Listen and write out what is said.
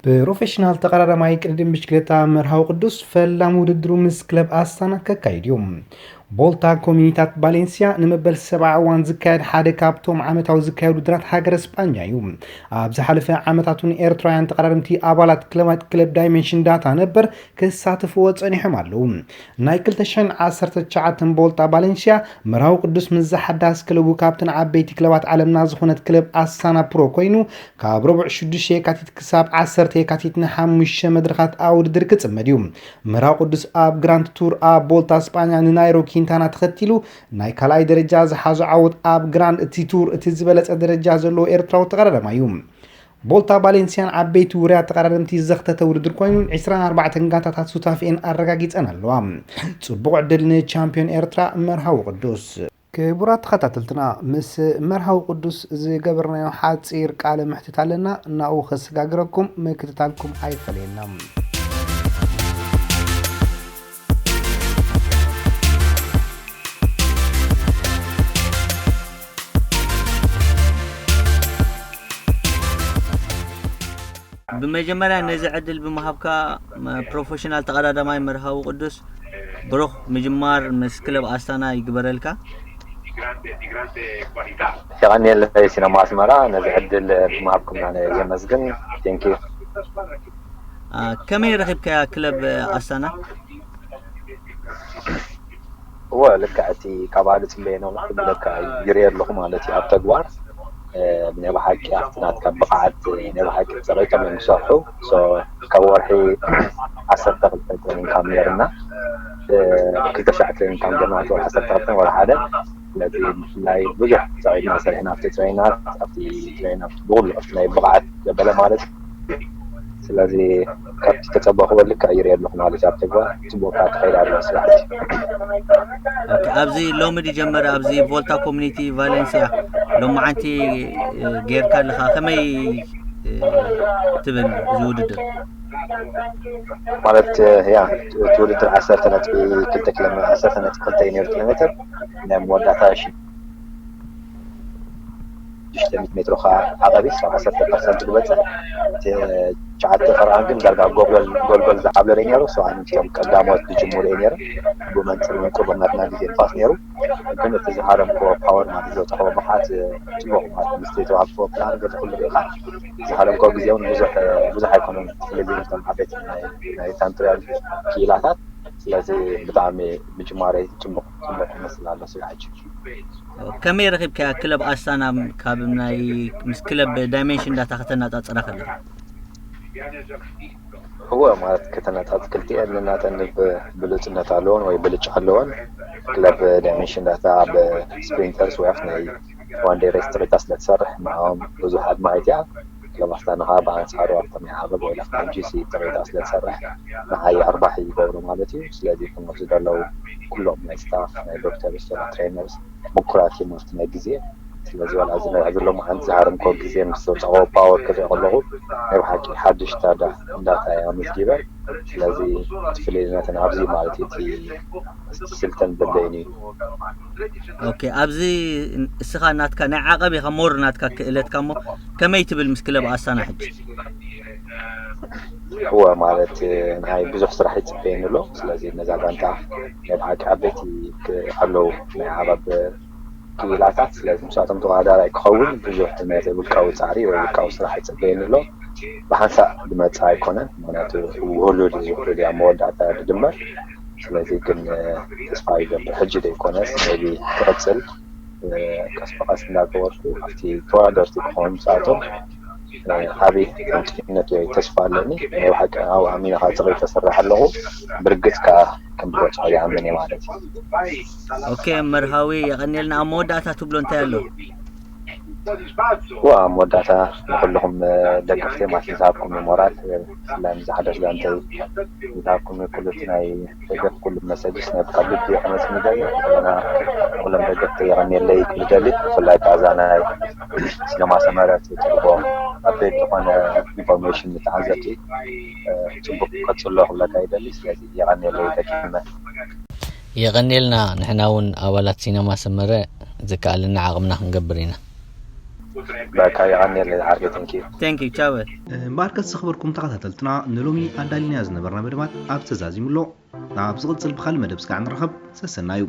ፕሮፌሽናል ተቐዳዳማይ ቅድድም ብሽክለታ መርሃዊ ቅዱስ ፈላም ውድድሩ ምስ ክለብ ኣስታና ከካይድ እዩ። ቦልታ ኮሚኒታት ባሌንሲያ ንመበል ሰብዓ እዋን ዝካየድ ሓደ ካብቶም ዓመታዊ ዝካየዱ ውድድራት ሃገረ ስጳኛ እዩ። ኣብ ዝሓለፈ ዓመታት እውን ኤርትራውያን ተቐዳደምቲ ኣባላት ክለባት ክለብ ዳይሜንሽን ዳታ ነበር ክሳተፍዎ ጸኒሖም ኣለዉ። ናይ ክልተ ሽሕን ዓሰርተ ትሽዓተን ቦልታ ባሌንሲያ መርሃዊ ቅዱስ ምስ ሓዳስ ክለቡ ካብተን ዓበይቲ ክለባት ዓለምና ዝኾነት ክለብ ኣስታና ፕሮ ኮይኑ ካብ ረቡዕ ሽዱሽተ የካቲት ክሳብ ዓሰርተ የካቲት ንሓሙሽተ መድረኻት ኣብ ውድድር ክጽመድ እዩ። መርሃዊ ቅዱስ ኣብ ግራንድ ቱር ኣብ ቦልታ ስጳኛ ንናይሮ ኪንታና ተኸቲሉ ናይ ካልኣይ ደረጃ ዝሓዞ ዓወት ኣብ ግራንድ እቲ ቱር እቲ ዝበለጸ ደረጃ ዘለዎ ኤርትራዊ ተቐዳዳማይ እዩ። ቦልታ ባሌንሲያን ዓበይቲ ውርያት ተቐዳደምቲ ዘኽተተ ውድድር ኮይኑ ዕስራን ኣርባዕተን ጋንታታት ሱታፌኤን ኣረጋጊጸን ኣለዋ። ጽቡቕ ዕድል ንቻምፒዮን ኤርትራ መርሃዊ ቅዱስ። ክቡራት ተኸታተልትና፣ ምስ መርሃዊ ቅዱስ ዝገበርናዮ ሓጺር ቃለ መሕትት ኣለና፣ ናብኡ ከሰጋግረኩም ምክትታልኩም ኣይፈለየና። ብመጀመርያ ነዚ ዕድል ብምሃብካ መ-፣ ፕሮፌሽናል ተቐዳዳማይ መርሃዊ ቅዱስ ብሩኽ ምጅማር ምስ ክለብ ኣስታና ይግበረልካ። የቐንየለይ ሲነማ ኣስመራ ነዚ ዕድል ብምሃብኩምና የመስግን። Thank you። አ፣ ከመይ ረኺብካያ ክለብ ኣስታና? እወ ልክዕ እቲ ካብኣ ዝፅበየ ነውና ክብለካ ይርኢ ኣለኹ ማለት እዩ ኣብ ተግባር። እ፣ ናይ ብሓቂ ኣብቲ ናትካ ብቕዓት ናይ ብሓቂ ፀሪቶም እዮም ዝሰርሑ። So ካብ ወርሒ ዓሰርተ ክልተ training camp ነይርና። እ፣ ክልተ ሻዕ training camp ጀመርና፣ ወርሒ ዓሰርተ ክልተ ወርሒ ሓደ። ስለዚ ብፍላይ ብዙሕ ፃዒድና ሰሪሕና ኣብቲ ትሬናት ኣብቲ ትሬናት ብኩሉ ኣብቲ ናይ ብቕዓት ዘበለ ማለት እዩ። ስለዚ ካብቲ ተፀበኽዎ ልክዕ ይርኢ ኣለኹ ማለት እዩ። ኣብ ተግባር ፅቡቅ ከዓ ተኸይድ ኣሎ ስራሕቲ። ኦኬ፣ ኣብዚ ሎሚ ድጀመረ ኣብዚ ቮልታ ኮሚኒቲ ቫሌንሲያ ሎማዓንቲ እ፣ ጌርካ ኣለኻ ከመይ እ፣ ትብል እዚ ውድድር? ማለት ያ እቲ ውድድር ዓሰርተ ነጥቢ ክልተ ኪሎ ሜ- ዓሰርተ ነጥቢ ክልተ እዩ ነይሩ ኪሎ ሜትር ናይ መወዳእታ ሽዱሽተ ሚእቲ ሜትሮ ከዓ ዓቐቢ ክሳብ ዓሰርተ ፐርሰንት ዝበፅሕ ትሽዓተ ፈርቓን ግን ዳርጋ ጎልጎል ጎልጎል ዝዓብለለ ነይሩ። ሰብኣን እቶም ቀዳሞት ዝጅምሩ እዩ ነይሩ። ብመንፅር እውን ቁሩብ ናትና ግዜ ንፋስ ነይሩ። ግን እቲ ዝሃረምክዎ ፓወር ማለት ዘውፅእዎ ብቕዓት ፅቡቕ ማለት ምስ ዝተዋሃብክዎ ፕላን ገለ ኩሉ ርኢኻ ዝሃረምክዎ ግዜ እውን ብዙሕ ብዙሕ ኣይኮነን ፍልልይ ምስቶም ዓበይቲ ናይ ናይ ታንትሪያል ክኢላታት። ስለዚ ብጣዕሚ ምጅማረይ ፅቡቕ ፅቡቕ ይመስል ኣሎ ስጋዕ ሕጂ። ከመይ ረኺብካያ ክለብ ኣስታና ካብ ናይ ምስ ክለብ ዳይሜንሽን ዳታ ከተነፃፅራ ከለኻ? እወ ማለት ከተነፃፅ ክልቲኤን ንናተን ብሉፅነት ኣለዎን ወይ ብልጫ ኣለዎን። ክለብ ዳይሜንሽን ዳታ ኣብ ስፕሪንተርስ ወይ ኣብቲ ናይ ዋን ደይ ሬስ ጥሪታ ስለ ትሰርሕ ንዕኦም ብዙሕ ኣድማዒት እያ። ክለብ ኣስታና ከዓ ብኣንፃሩ ኣብቶም ናይ ዓቐብ ወይ ኣብቲ ናይ ጂሲ ጥሪታ ስለ ትሰርሕ ንዓይ ኣርባሒ ይገብሩ ማለት እዩ። ስለዚ እቶም ኣብዚ ዘለዉ ኩሎም ናይ ስታፍ ናይ ዶክተርስ ትሬነርስ ምኩራት እዮም ኣብቲ ናይ ግዜ። ስለዚ ዋላ እዚ ናይ ኣብዚ ሎማዓንቲ ዝሃረምክዎ ግዜ ምስ ዘውፃእዎ ፓወር ክሪኦ ከለኹ ናይ ብሓቂ ሓድሽ ታዳ እንዳታ እየ ኣመዝጊበ። ስለዚ እቲ ፍልልይነትን ኣብዚ ማለት እዩ እቲ ስልትን በበይኑ እዩ። ኦኬ፣ ኣብዚ እስኻ ናትካ ናይ ዓቐብ ኢኻ ሞር ናትካ ክእለትካ እሞ ከመይ ትብል ምስ ክለብ ኣስታና ሕጂ? እወ ማለት ንዓይ ብዙሕ ስራሕ ይፅበየኒ ኣሎ። ስለዚ ነዛ ጋንታ ናይ ብሓቂ ዓበይቲ ኣለዉ ናይ ዓቐብ ክኢላታት። ስለዚ ምስኣቶም ተወዳዳራይ ክኸውን ብዙሕ ናይ ውልቃዊ ፃዕሪ ወይ ውልቃዊ ስራሕ ይፅበየኒ ኣሎ። ብሓንሳእ ዝመፅእ ኣይኮነን፣ ምክንያቱ ውህሉል እዩ፣ ውህሉል እዩ ኣብ መወዳእታ ዝድመር። ስለዚ ግን ተስፋ ይገብር ሕጂ ዘይኮነስ maybe ክቕፅል ቀስ ብቐስ እንዳገበርኩ ኣብቲ ተወዳደርቲ ክኾኑ ምስኣቶም ዓብዪ ርግፀኝነት ወይ ተስፋ ኣለኒ። ናይ ብሓቂ ኣብኡ ኣሚነ ከዓ ፅሬት ተሰርሕ ኣለኹ። ብርግፅ ከዓ ከም ዝበፅሖ ይኣምን እየ ማለት እዩ። ኦኬ መርሃዊ የቐንየልና። ኣብ መወዳእታ ትብሎ እንታይ ኣሎ? ዋ ኣብ መወዳእታ ንኩልኹም ደገፍቲ ማለት ዝሃብኩም ሞራል ብፍላይ ንዝሓደሽ ጋንተይ ዝሃብኩም ኩሉ እቲ ናይ ደገፍ ኩሉ መሰጅስ ናይ ብካ ልቢ የቐመፅኒ ደሊ እና ኩሎም ደገፍቲ የቐንየለይ ክብል ደሊ ብፍላይ ከዓ እዛ ናይ ሲነማ ሰመረ ትህቦ ኣፕዴት ዝኾነ ኢንፎርሜሽን ንተዓዘብቲ ፅቡቅ ቀፅሎ ክብለካ ይደሊ። ስለዚ የቐንየለይ ደቂመ። የቐንየልና። ንሕና እውን ኣባላት ሲነማ ሰመረ ዝከኣለና ዓቕምና ክንገብር ኢና። በቃ የቐንየለይ ዓርከይ፣ thank you። Thank you ቻው። እምበኣርከስ ዝኸበርኩም ተኸታተልትና ንሎሚ ኣዳሊናዮ ዝነበርና መደባት ኣብ ተዛዚሙ ኣሎ። ናብ ዝቕጽል ብኻልእ መደብ ስጋዕ ንራኸብ። ሰሰናዩ።